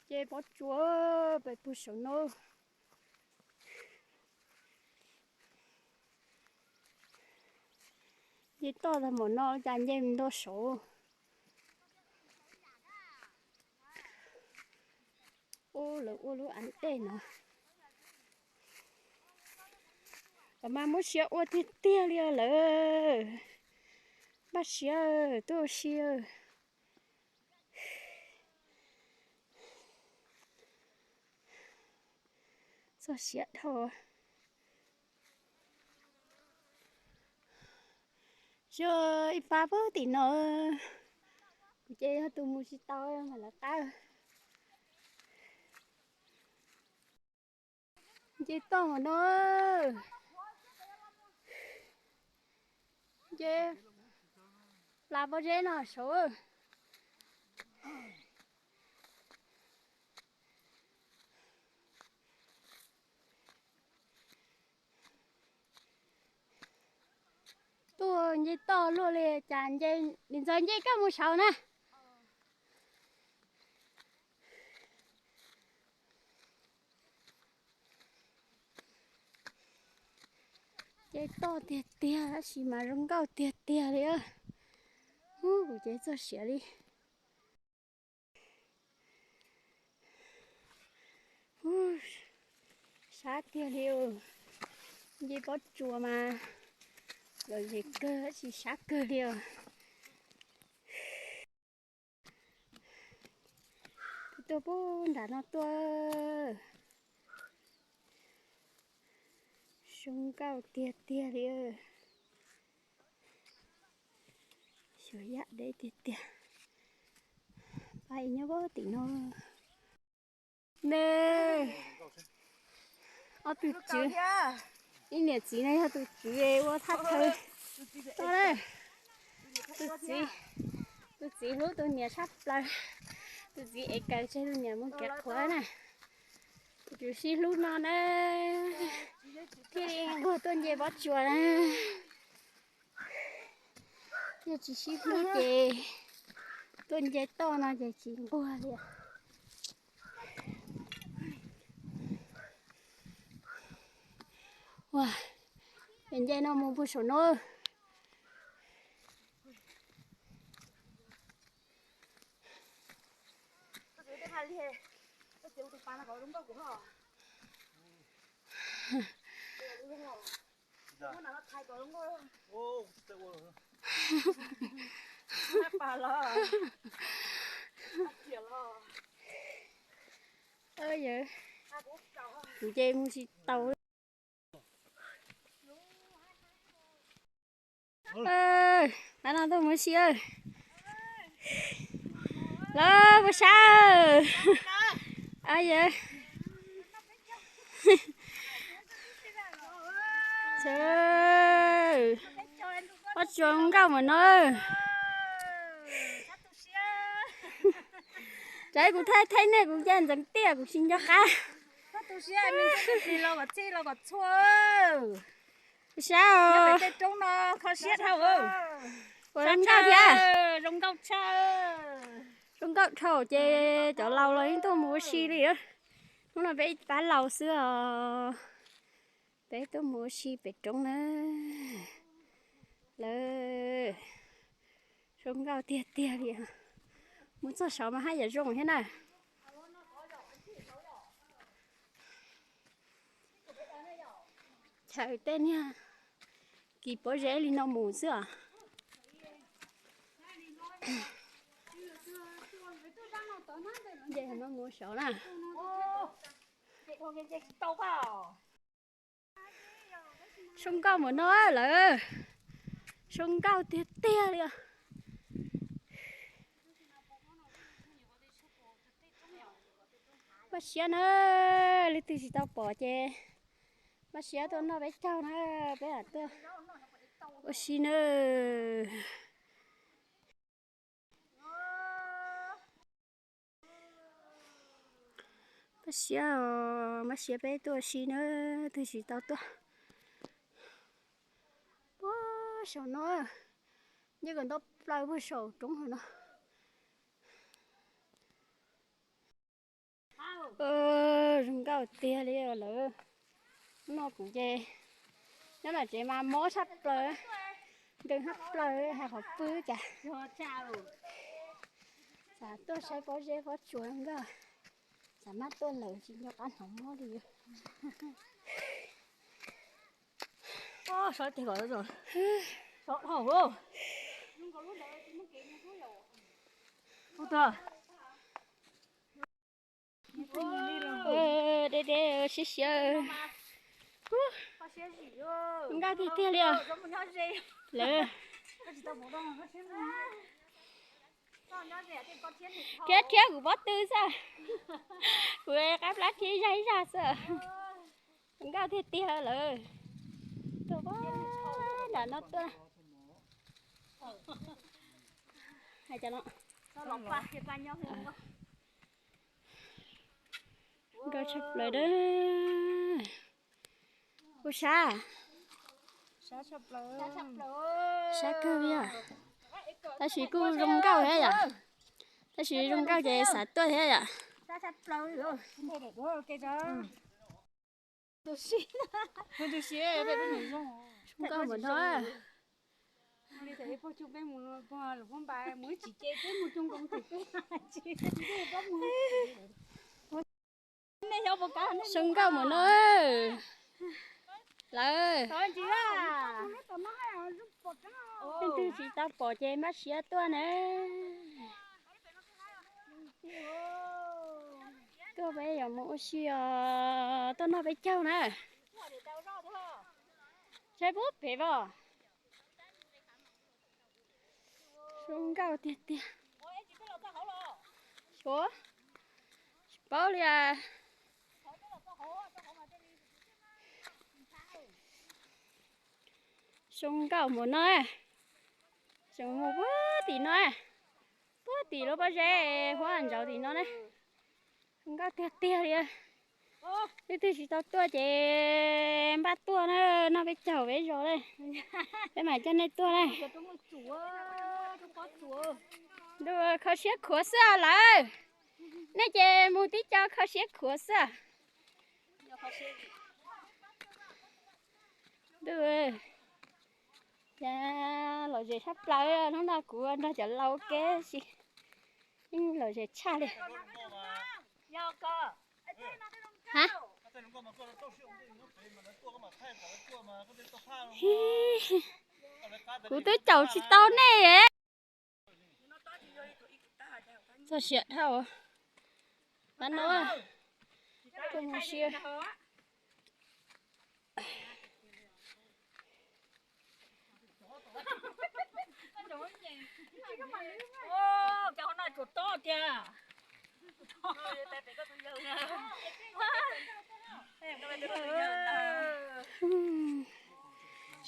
Nce pob tsuas pem puag saum no. Nce toj tag npaum no cas nce mus nto saud. Ub, lawv ua lub av ntej no. Lawv mas muab siab ua tiag tiag li os lawm. Npaj siab tuaj ua si. Txog siab dhau. Yog ib pab puag tim no, kuv ces yog tus mus tsis tau mas lawv qab. Nce toj mus no, nce plas pob zeb no saud. Tuaj nce toj luaj li cas nce, nim ntxawg nce koj mus saud na. Ces toj tiag tiag tab sis mas zoo nkauj tiag tiag li. Ub, kuv ces txog siav li. Sab tiag li os. Nce pob tsuas mas lom zem kawg tab sis sab kawg li os. Tuaj puag nram no tuaj. Zoo nkauj tiag tiag li. Xyov yam deb tiag tiag. Pab nyob puag tim no. Ne, ob tug tswv, ib niam txiv no yog tus tswv ua thaj chaw toj na. Tus txiv, tus txiv hlub tus niam tshaj plaws. Tus txiv ev kaws tseg tus niam mus kev qhuav na. Tus tswv sib hlub no na, thiaj li nquag tuaj nce pob tsuas na. Yog tsis sib hlub ces tuaj nce toj no ces tsis nquag li. Ua, es nce no mus puag saum no. Yawg, kuv ces mus tsis tau. Pab no tuaj mus si. Lawv puas sab? Yawg, pob tsuas nkauj mas no. Tsam kuv thaij thaij nej kuv cia ntxeev tiaj kuv tsis nco qab. Puas sab os? Ua zoo nkauj thiab. Zoo nkauj dhau ces cov laus los yeej tuaj mus ua si li. Hnub no peb pab laus xwb os. Peb tuaj mus ua si pem roob na. Lawv zoo nkauj tiag tiag li. Mus txog saud mas haj yam zoo thiab na. Chaw tej niag kis pob zeb li no mus xwb os. Nce no mus saud na. Zoo nkauj mus no lawm. Zoo nkauj tiag tiag li os. Npaj siab na, leej twg tsis tau pom ces npaj siab tuaj noj peb caug na, peb lam tuaj ua si na. Npaj siab os, npaj siab peb tuaj ua si na, twg tsis tau tuaj. Puag saum no, nce kom nto plaws puag saum roob hauv no. Zoo nkauj tiag li lawm. Hnub no kuv ces nyob tom tsev mas mob tshaj plaws, nkees tshaj plaws, hais qhov pw cas xav tuaj saib pob zeb pob tsuas nkauj, xav maj tuaj lawm tsis nco qab hnov mob li. Sov tes kom sov dhau. Deb deb siab siab. Nkauj tiag tiag li os. Lawv thiab thiab kuv pob tw xwb, kuv qab plab thiab zaj ib zaj xwb. Nkauj tiag tiag lawm. Tuaj nram no tuaj. Hais cov no. Nkauj tshaj plaws dab. Kuj sab, sab kawg li os. Tab sis kuj zoo nkauj thiab yom. Tab sis zoo nkauj ces xav tuaj thiab yom. Zoo nkauj mus no. Zoo nkauj mus no. Lawv, leej twg tsis tau pom ces npaj siab tuaj na. Tuaj peb yuav mus ua si os, tuaj noj peb caug na. Saib puag pem os. Zoo nkauj tiag tiag. Xyov, tsis paub li as. Zoo nkauj mus no, tseem mus puag tim no, puag tim lub pob zeb huab ntsauv tim no na. Zoo nkauj tiag tiag li. Leej twg tsis tau tuaj ces npaj tuaj na, noj peb caug peb zos na, peb mam coj nej tuaj na. Ntuj, kho siab khuav xwb lawm. Nej ces mus tib co kho siab khuav xwb. Ntuj, cas lom zem tshaj plaws, hnub no kuv nrog cov laus ua ke si, yeej lom zem tshaj li. Ha, kuv twb caum tsis tau nej. Txog siav dhau. Pab no, tuaj mus sia.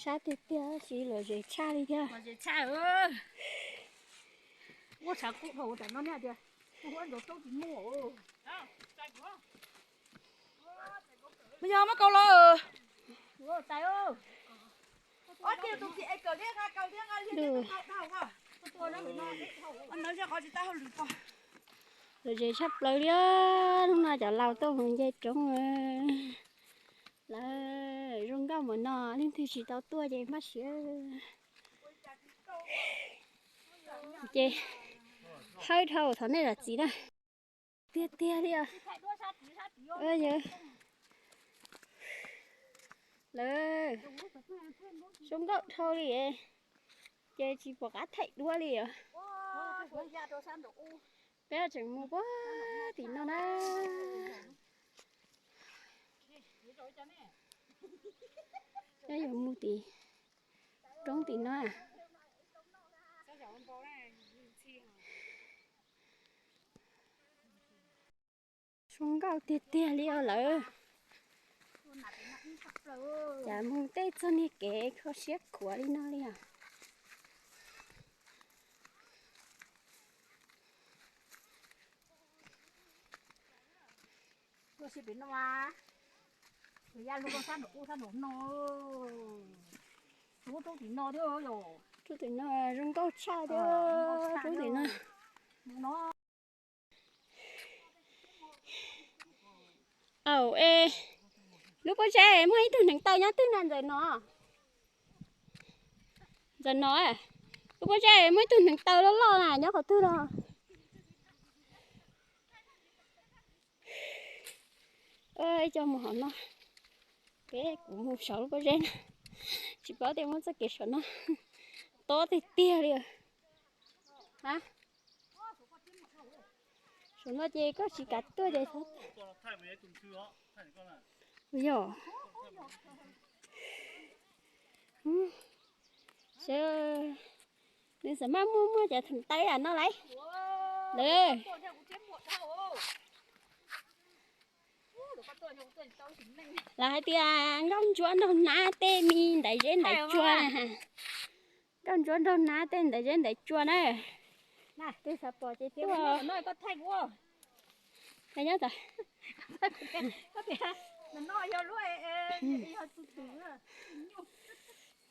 Sab tiag tiag, tab sis lom zem tshaj li thiab. Yog muab kaus los. Lom zem tshaj plaws li, hnub no cov laus tuaj mus nce roob lawm. Zoo nkauj mus no, leej twg tsis tau tuaj ces npaj siab. Ces hawb dhau thov nej zam txim na. Tiag tiag li os. Lawv, zoo nkauj dhau li, ces tsis pom qab thaij duab li os. Peb tseem mus puag tim no na. Peb yuav mus tim roob tim no. Zoo nkauj tiag tiag li os lawv. Cas mus tej txoj niag kev kho siab khuav li no li os. Ua si pem no, ya lug sab nraum ub sab nraum no. Rub rub tim no thiab yom. Rub tim no zoo nkauj tshaj thiab. Rub tim no. No. Au, lub pob zeb muaj ib tug hneev taw nyob twg na, ntawm no. Ntawm no, lub pob zeb muaj ib tug hneev taw loj loj na nyob qhov twg no. Coj mus hauv no, peb kuv mus saum lub pob zeb na, tsis paub tias muaj txoj kev saum no, tob tiag tiag li. Saum no ces koj tsis kam tuaj ces, yog, seb nws xam maj muaj muaj cov theem tawb yam no lauj. Lawv, lawv hais tias nkauj ntsuab nraug nab tej me ntaiv zeb ntaiv tsua. Nkauj ntsuab nraug nab tej ntaiv zeb ntaiv tsua na. Twg xav pom ces tuaj.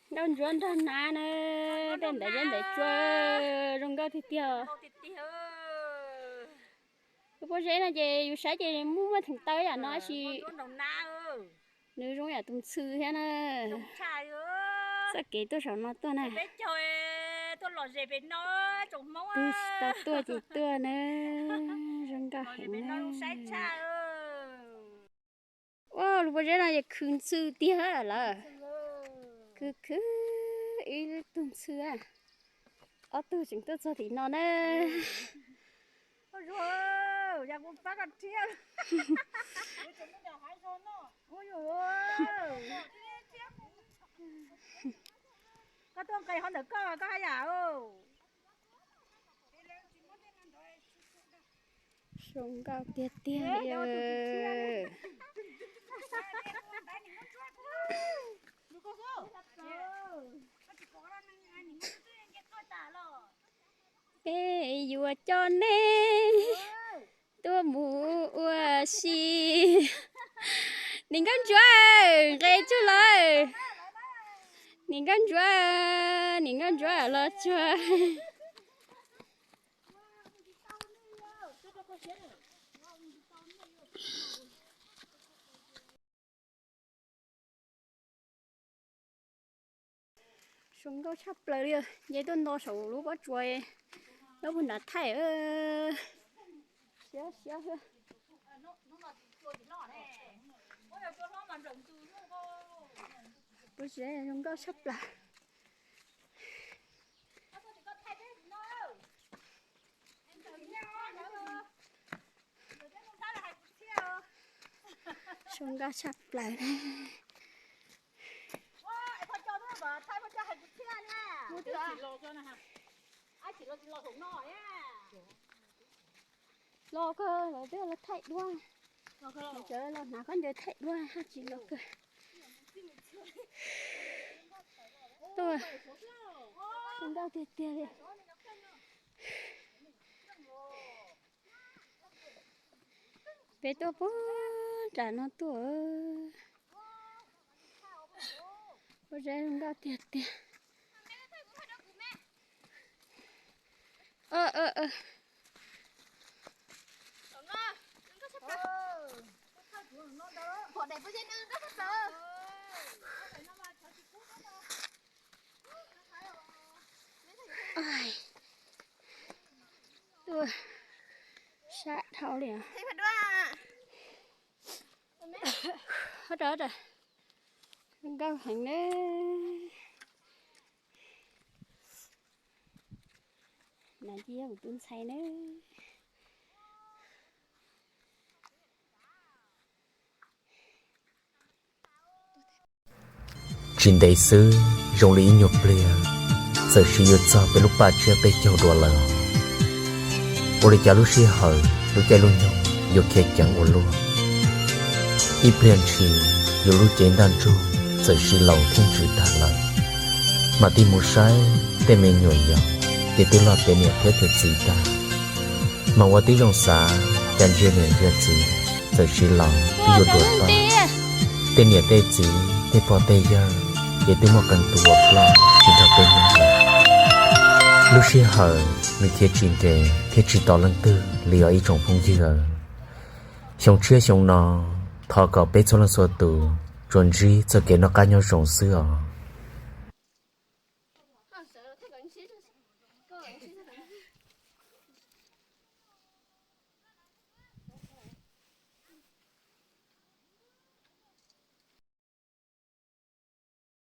Nkauj ntsuab nraug nab na, tej ntaiv zeb ntaiv tsua zoo nkauj tiag tiag. Lub pob zeb no ces yus saib ces muaj muaj theem tawb yam no tab sis nws zoo yam tus ntxhw thiab na. Txoj kev tuaj saum no tuaj na. Twb tsis tau tuaj ces tuaj na, zoo nkauj heev na. Ua lub pob zeb no es khwv ntxhw tiag lawm. Khwv khwv ib tug ntxhw, ob tug tseem tuaj txog tim no na. Koj tuaj nqes qhov ntawm koj, koj haj yam. Zoo nkauj tiag tiag li. Peb yuav coj nej tuaj mus ua si. Niam nkauj ntsuab, nqes tsuag lawm. Niam nkauj ntsuab, niam nkauj ntsuab los tsuag. Zoo nkauj tshaj plaws li, nce tuaj nto saum lub pob tsuas, lub puag nram thaij. Siab siab xwb. Lub tsev zoo nkauj tshaj plaws. Zoo nkauj tshaj plaws. Los kawg, lawv twb los thaij duab. Lawv los hnav khaub ncaws thaij duab haj tsis los kawg. Tuaj, zoo nkauj tiag tiag li. Peb tuaj puag nram no tuaj. Pob zeb zoo nkauj tiag tiag. Tuaj sab dhau li. Nkauj heev na. Nas ntsis yog kuv tus ntxhais na. Tsis ntev xwb, zoo li ib nyuag pliag, txawm sis yuav txog peb lub paj tsiab peb caug dua lawm. Ua li cas lub sij hawm lub caij lub nyoog yuav khiav ceev ua luaj. Ib pliag ntshis, yus lub cev ntaj ntsug txawm sis laus thiab ntsws tag lawm. Mam tig mus saib tej me nyuam yaus ces twb loj tiav niam thiab tiav txiv tag. Mas ua tib zoo xav, cas ntsia niam ntsia txiv txawm sis laus twb yuav dua tag. Tej niam tej txiv tej pog tej yawg ces twb muaj qee tus ua ploj tsis nrog peb nyob lawm. Lub sij hawm nws khiav tsis nres thiab tsis tos leej twg li os ib tsoom phooj ywg. Xyoo tshiab xyoo no, Thov kom peb txhua leej txhua tus tsuas ntsib txoj kev noj qab nyob zoo xwb os.